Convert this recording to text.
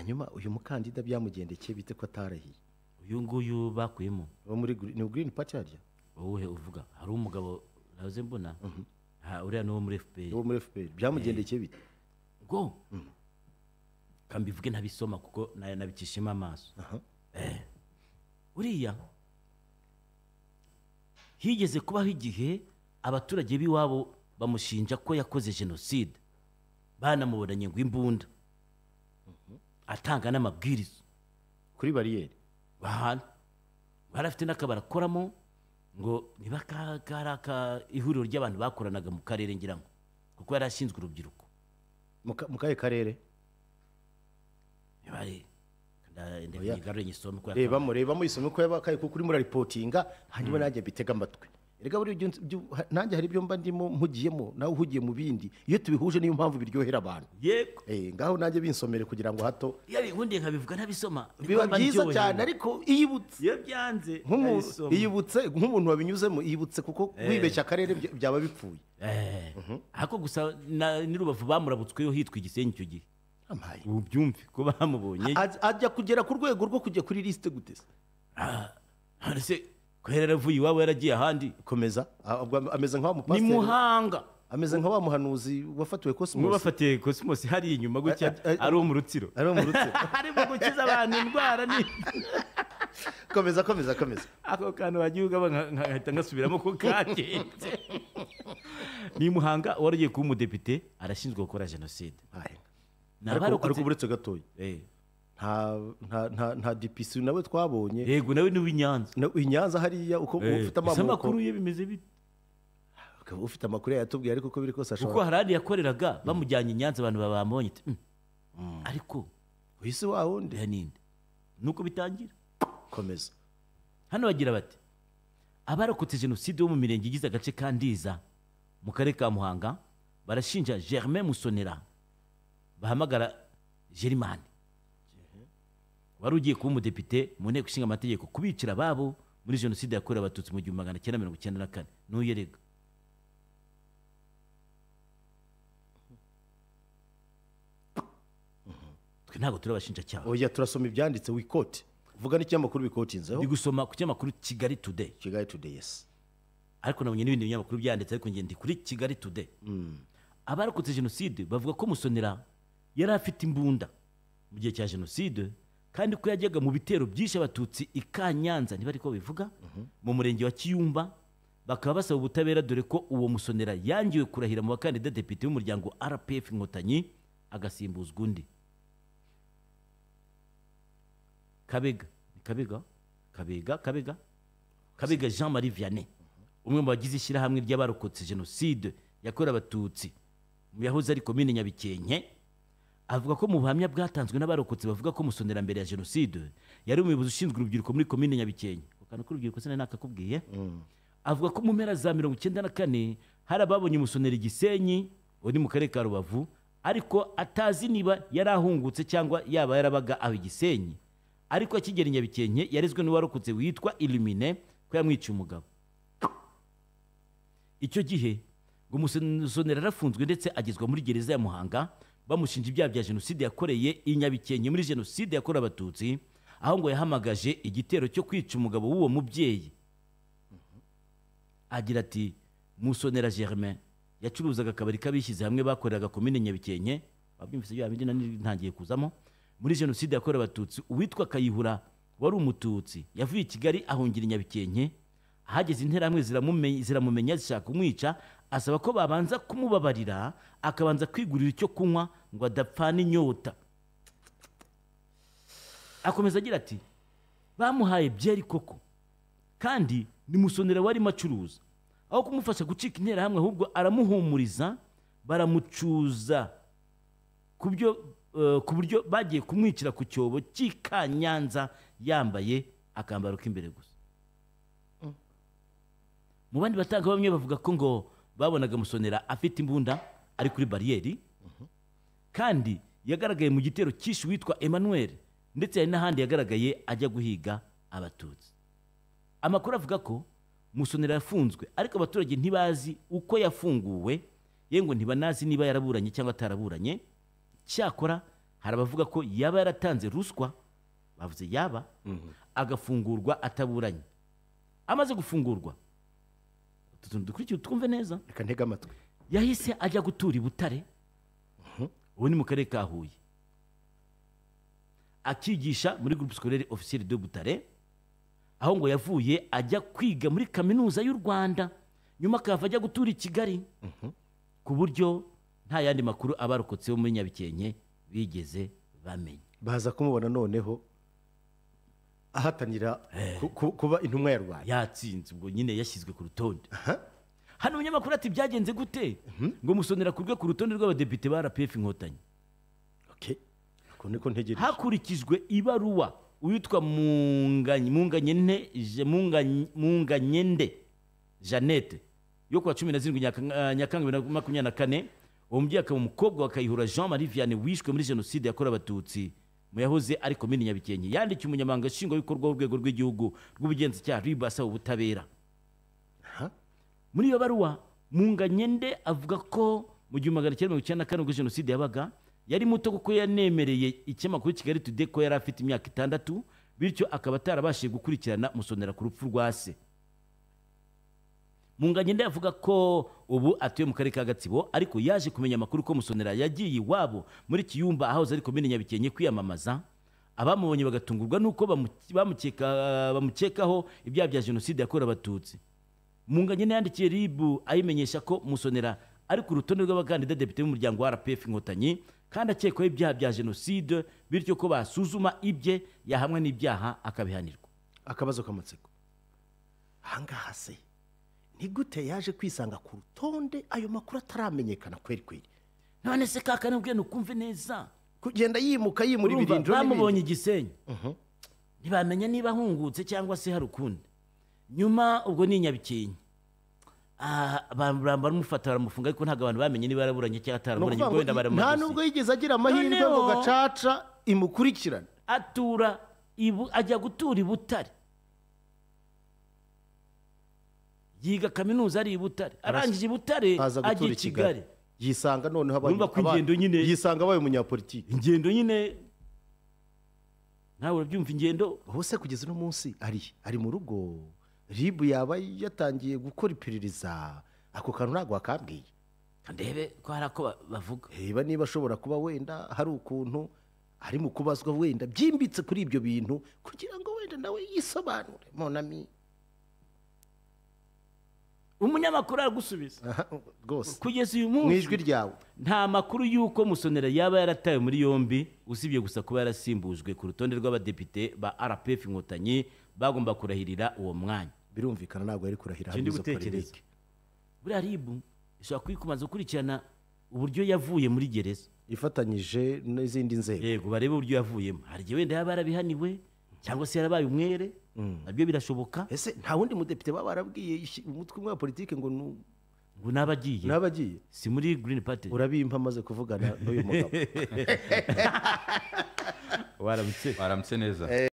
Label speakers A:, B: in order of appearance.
A: Hanyuma uyu mukandida byamugendekeye bite ko atarahiye?
B: Uyu nguyu bakuyemo
A: Wo muri ni Green Party harya?
B: Wowe uvuga hari umugabo nahoze mbona, uriya ni uwo muri FPR.
A: Wo muri FPR byamugendekeye bite?
B: Ngo kambivuge ntabisoma kuko nayo nabicishemo amaso. Uriya higeze kubaho igihe abaturage b'iwabo bamushinja ko yakoze jenoside, banamubonanye ngo imbunda atanga n'amabwiriza
A: kuri bariyeri
B: bahana, barafite n'akabara akoramo ngo niba kari ihuriro ry'abantu bakoranaga mu karere, ngira ngo kuko yari ashinzwe urubyiruko
A: mu kahe karere? Rebamo isome ko yabakaye kuko uri muri reportinga, hanyuma nanjye bitega amatwi. Erega buri nanjye hari ibyo mba ndimo mpugiyemo nawe uhugiye mu bindi, iyo tubihuje niyo mpamvu biryohera abantu.
B: Yego.
A: Ngaho nanjye binsomere kugira ngo hato
B: yari nkundiye nkabivuga ntabisoma
A: biba byiza cyane, ariko iyibutse
B: iyo byanze
A: iyibutse nk'umuntu wabinyuzemo iyibutse kuko wibeshya akarere byaba bipfuye.
B: Ariko gusa ni Rubavu bamurabutsweyo hitwa Igisenyi icyo gihe. Ubyumve ko bamubonye
A: ajya kugera ku rwego rwo kujya kuri liste gute se?
B: Se ko yaravuye iwabo yaragiye ahandi.
A: Komeza ameze nka wa mupasiteri
B: ni Muhanga,
A: ameze nka wa muhanuzi wafatiwe Cosmos,
B: wafatiwe Cosmos hari inyuma gutya ari wo mu Rutsiro,
A: ari wo mu Rutsiro
B: ari mu gukiza abantu indwara ni
A: komeza komeza komeza
B: ako kantu wagiye ugaba nkahita ngasubiramo ko kagenze. Ni Muhanga waragiye kuba umudepite arashinzwe gukora jenoside.
A: Ariko uretse gatoya nta DPC nawe twabonye.
B: Yego nawe ni w'Inyanza,
A: Inyanza hariya uko ufite
B: amakuru ye bimeze bite?
A: Ufite amakuru yatubwiye ariko uko biri kose ashobora
B: kuko harandi yakoreraga bamujyanye Inyanza abantu babamubonye, ariko
A: uhise wa wundi
B: ninde nuko bitangira.
A: Komeza.
B: Hano bagira bati abarokotse jenoside yo mu mirenge igize agace ka Ndiza mu karere ka Muhanga barashinja Germain Musonera bahamagara Gerimani wari ugiye kuba umudepite mu nteko ishinga amategeko kubicira ababo muri jenoside yakorewe Abatutsi mu 1994 n'uyerega. Twe ntabwo turabashinja cyaha.
A: Oya turasoma ibyanditse wikote. Vuga n'ikinyamakuru bikotinzeho.
B: Ndi gusoma ku kinyamakuru Kigali Today.
A: Kigali Today, yes.
B: Ariko nabonye n'ibindi binyamakuru byanditse ariko ngiye ndi kuri Kigali Today. Abarokotse jenoside bavuga ko Musonera yari afite imbunda mu gihe cya jenoside kandi ko yajyaga mu bitero byinshi Abatutsi i Kanyanza niba ariko bivuga mu murenge wa Kiyumba, bakaba basaba ubutabera dore ko uwo Musonera yangiwe kurahira mu bakandida depite w'umuryango RPF Inkotanyi agasimbuzwa undi. Kabega Kabega Kabega Kabega Kabega Jean Marie Vianney umwe mu bagize ishyirahamwe ry'abarokotse jenoside yakorewe Abatutsi mu yahoze ari komine Nyabikenke avuga ko mu buhamya bwatanzwe n'abarokotse bavuga ko Musonera mbere ya jenoside yari umuyobozi ushinzwe urubyiruko muri komine Nyabikenke. Ukana ko urubyiruko sinari nakakubwiye. Avuga ko mu mpera za 1994 hari ababonye Musonera Igisenyi uri mu karere ka Rubavu ariko atazi niba yarahungutse cyangwa yaba yarabaga aho Igisenyi, ariko akigera Nyabikenke yarezwe n'uwarokotse witwa Illumine ko yamwiciye umugabo. Icyo gihe ngo Musonera yarafunzwe ndetse agezwa muri gereza ya Muhanga bamushinja ibyaha bya jenoside yakoreye i Nyabikenke muri jenoside yakorewe Abatutsi, aho ngo yahamagaje igitero cyo kwica umugabo w'uwo mubyeyi. Agira ati Musonera Germain yacuruzaga akabari k'abishyize hamwe bakoreraga komine Nyabikenke, babyumvise bya bindi ntangiye kuzamo muri jenoside yakorewe Abatutsi. Uwitwa Kayihura wari umututsi yavuye i Kigali ahungira i Nyabikenke, ahageze interahamwe ziramumenya zishaka kumwica, asaba ko babanza kumubabarira akabanza kwigurira icyo kunywa ngo adapfana inyota. Akomeza agira ati bamuhaye byeri koko kandi ni Musonera warimo acuruza, aho kumufasha gucika interahamwe ahubwo aramuhumuriza baramucuza ku buryo bagiye kumwicira ku cyobo cy'Ikanyanza yambaye akambaro k'imbere gusa. Mu bandi batanga bamwe bavuga ko ngo babonaga Musonera afite imbunda ari kuri bariyeri kandi yagaragaye mu gitero cyishe witwa Emmanuel, ndetse hari n'ahandi yagaragaye ajya guhiga Abatutsi. Amakuru avuga ko Musonera yafunzwe ariko abaturage ntibazi uko yafunguwe, yengo ntibanazi niba yaraburanye cyangwa ataraburanye. Cyakora Hari abavuga ko yaba yaratanze ruswa, bavuze yaba, agafungurwa ataburanye. Amaze gufungurwa, utu tuntu dukurikiye twumve neza.
A: Reka ntege amatwi.
B: Yahise ajya gutura i Butare, ubu ni mu karere ka Huye, akigisha muri groupe scolaire officiel de Butare, aho ngo yavuye ajya kwiga muri Kaminuza y'u Rwanda, nyuma akava ajya gutura i Kigali, ku buryo nta yandi makuru abarokotse bo muri Nyabikenke bigeze bamenya.
A: Baza kumubona noneho ahatanira kuba intumwa ya rubanda.
B: Yatsinze, ubwo nyine yashyizwe ku rutonde. Hano umunyamakuru ati byagenze gute ngo Musonera akurwe ku rutonde rw'abadepite ba RPF Inkotanyi?
A: Okay. Ako niko ntegereje.
B: Hakurikijwe ibaruwa uwitwa Munganyende Jeannette yo kuwa 17 Nyakanga 2024, uwo mubyeyi akaba umukobwa wa Kayihura Jean Marie Vianney wishwe muri jenoside yakorewe Abatutsi mu yahoze ari komini Nyabikenke, yandikiye umunyamabanga nshingwabikorwa w'urwego rw'igihugu rw'ubugenzacyaha RIB asaba ubutabera. Muri iyo baruwa Munganyende avuga ko mu 1994 ubwo jenoside yabaga yari muto, kuko yanemereye ikinyamakuru Kigali Today ko yari afite imyaka 6, bityo akaba atarabashije gukurikirana Musonera ku rupfu rwa se. Munganyende avuga ko ubu atuye mu karere ka Gatsibo, ariko yaje kumenya amakuru ko Musonera yagiye iwabo muri Kiyumba ahahoze ari komine Nyabikenke kwiyamamaza, abamubonye bagatungurwa nuko bamukekaho ibyaha bya jenoside yakorewe Abatutsi. Munganyende yandikiye RIB ayimenyesha ko Musonera ari ku rutonde rw'abakandida depite b'umuryango wa RPF Inkotanyi kandi akekwaho ibyaha bya jenoside, bityo ko basuzuma ibye yahamwe n'ibyaha akabihanirwa.
A: Akabazo k'amatsiko ahangaha se ni gute yaje kwisanga ku rutonde ayo makuru ataramenyekana kweri kweri?
B: None se kaka nubwiye nukumve neza,
A: kugenda yimuka yimura ibirindiro.
B: Bamubonye Igisenyi, ntibamenya niba ahungutse cyangwa se hari ukundi. Nyuma ubwo ni Nyabikenke, baramufata baramufunga, ariko ntabwo abantu bamenye niba yaraburanye cyangwa ataraburanye, ubwo wenda bari mu
A: nta
B: madosiye.
A: Nubwo yigeze agira amahirwe ngo Gacaca imukurikirane.
B: Atura ajya gutura i Butare, yiga kaminuza ari i Butare, arangije i Butare
A: aza
B: ajya
A: gutura
B: i Kigali,
A: yisanga noneho abaye
B: Urumva ko ingendo nyine
A: yisanga abaye umunyapolitiki.
B: Ingendo nyine nawe urabyumva ingendo.
A: Ubu se kugeza uno munsi ari mu rugo, RIB yaba yatangiye gukora iperereza, ako kantu ntabwo wakambwiye.
B: Ndebe ko hari ako bavuga.
A: Reba niba ashobora kuba wenda hari ukuntu ari mu kubazwa wenda byimbitse kuri ibyo bintu, kugira ngo wenda nawe yisobanure mon ami.
B: Umunyamakuru aragusubiza
A: rwose
B: kugeza uyu
A: mu
B: munsi
A: ijwi ryawe
B: nta makuru y'uko Musonera yaba yaratawe muri yombi, usibye gusa kuba yarasimbujwe ku rutonde rw'abadepite ba RPF Inkotanyi bagomba kurahirira uwo mwanya.
A: Birumvikana ntabwo yari kurahira
B: Ikindi
A: hamwe izo
B: gutekereza.
A: polemike.
B: Buriya RIB ishobora kwikumaza gukurikirana uburyo yavuye muri gereza
A: ifatanyije n'izindi nzego.
B: Yego, barebe uburyo yavuyemo, hari igihe wenda yaba yarabihaniwe cyangwa se yarabaye umwere, nabyo birashoboka.
A: Ese nta wundi mudepite baba barabwiye umutwe umwe wa politike ngo
B: ngo n'abagiye
A: n'abagiye
B: si muri Green Party?
A: Urabimpa maze kuvugana n'uyu mugabo.
B: Waramutse.
C: Waramutse neza.